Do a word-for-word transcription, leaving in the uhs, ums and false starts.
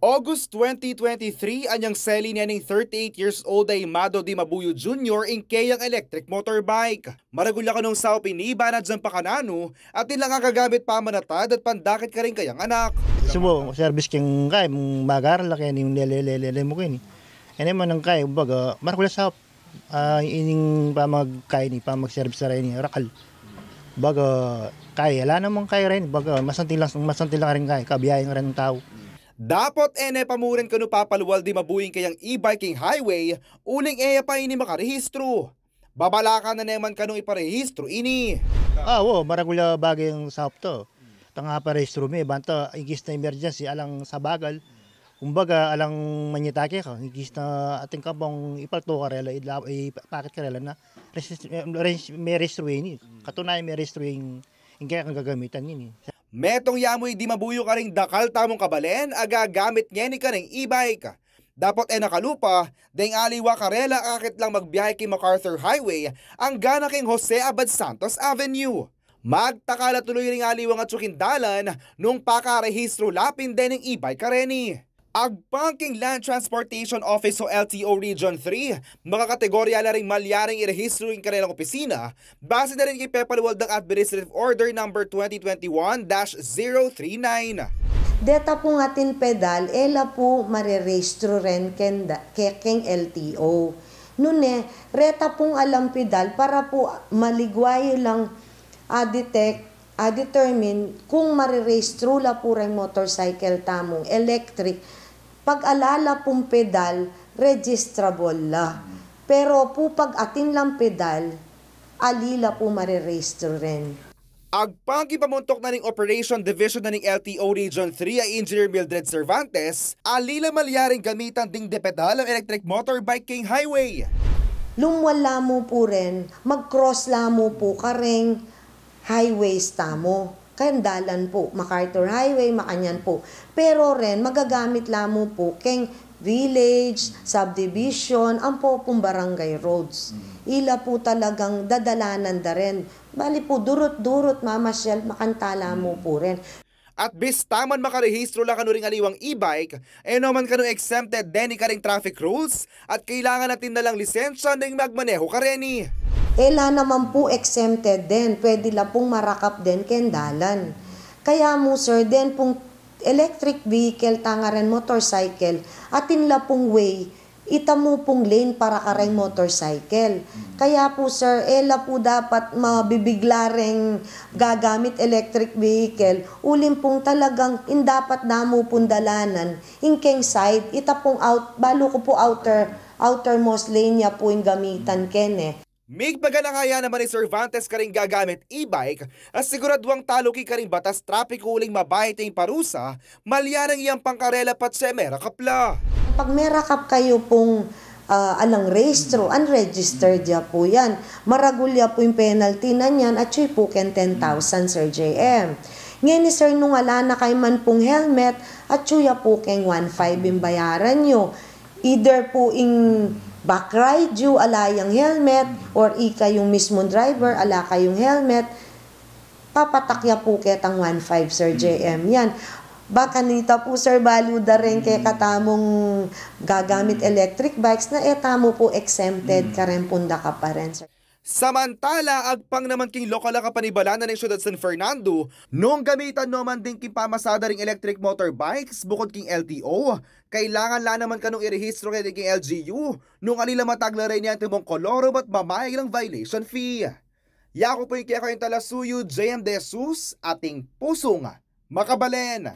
August twenty twenty-three, anyang seli ne ning thirty-eight years old a Mado Dimabuyo Junior ing keyang electric motorbike. Maragul ya kanung saup ini bang agyang pakananu, atin lang gagamit pamanatad at pandakit karing kayang anak. Subo, service keng kay, magaral la keni, lele, lele, lele mu keni. Ene man ang kay, kumbaga, maragul ya saup. Ah, ining pamagkay ini, pamagservice ra ini, rakal. Baga, kay, ala namang kay rin, baga, masanti lang, masanti lang rin kay, kabiyahe rin tau. Dapot e ne pa mu rin kanu papalual Dimabuyo ing kayang e-bike king highway, uling e ya pa ini makarehistru. Babalakan na ne man kanung iparehistru ini. Ah, wo, maragul ya bage ing saup ta. Tang aparehistru me, banta, igis na emergency, alang sabagal. Kumbaga, alang manyatake ka, igis na atin ka bang ipalto karela, idla-, ipakit karela na, resist-, eh, res-, me rehistru ini. Katunayan me rehistru ing, ing kekang gagamitan ini. Metung ya mu i Dimabuyo karing dakal tamung kabalen a gagamit ngeni karing e-bike. Dapot e na kalupa, deng aliwa karela akit lang magbiyahe king MacArthur Highway, anggana king Jose Abad Santos Avenue. Magtakal a tuluy ring aliwang atyu king dalan, nung pakarehistru la pin dening e-bike kareni. Agpang king Land Transportation Office o L T O Region three, makakategorya la ring malyaring irehistru king karelang opisina, base na rin king pepalual dang Administrative Order Number twenty twenty-one dash zero three nine. Deta pung atin pedal, e la pu marerehistru ren keng da-, ke-, keng L T O. Nune, reta pung alang pedal para pu maligwa yu lang a-detect, a-determine kung marerehistru la pu reng motorcycle tamung electric. Pag ala la pung pedal, registrable la. Pero pu pag atin lang pedal, ali la pu marerehistru ren. Agpang king pamuntuk na ning Operation Division na ning L T O Region three a Engineer Mildred Cervantes, ali la malyaring gamitan ding depedal a electric motorbike king highway. Lumwal la mu pu ren, mag-cross la mu pu kareng highways tamu. Keng dalan pu, MacArthur Highway, makanyan pu. Pero ren, magagamit la mu pu keng village, subdivision, ampo pung barangay roads. Ila pu talagang dadalanan da ren. Bali pu, durut-durut mamasyal, makanta la mu pu ren. At bista man makarehistru la kanu ring aliwang e-bike, e no man kanu exempted deni karing traffic rules, at kailangan atin na lang lisensya deng magmaneho kareni. E la naman pu exempted den, pwede la pung marakap den keng dalan. Kaya mu, sir, den pung electric vehicle, tangaren motorcycle, atin la pung way, ita mu pung lane para kareng motorcycle. Kaya pu, sir, e la pu dapat mabibigla reng gagamit electric vehicle, uling pung talagang ing dapat da mu pung dalanan, ing keng side, ita pung out-, balu ku pu outer, outermost lane ya pu ing gamitan kene. Migpaganaka ya naman i Cervantes karing gagamit e-bike, a siguraduang taluki karing batas trapiku uling mabayat ing parusa, malyaring iyampang karela patse merakap la. Pag merakap kayu pung, ah, alang rehistro, unregistered ya pu yan. Maragul ya pu ing penalty na niyan, atyu pu keng ten thousand, Sir J M. Ngeni, sir, nung ala na kayu man pung helmet, atyu ya pu keng one five ing bayaran yu. Either pu ing back ride yu, ala yang helmet, or ikayung mismung driver, ala kayung helmet, papatak ya pu ketang one five, Sir J M. Yan. Baka nita pu, sir, balu da rin kekatamung gagamit electric bikes na e tamu pu exempted karen pung dakap a rin, sir. Samantala, agpang naman king lokal a kapanibalan na ning Syudad San Fernando, nung gamitan no man din king pamasada ring electric motorbikes bukod king L T O, kailangan la naman kanung irehistro keni king L G U, nung ali la matagla rin yang timung kolorum at mamayad lang violation fee. Yaku pu ing kekayung talasuyu, J M De Jesus, ating pusung makabalen.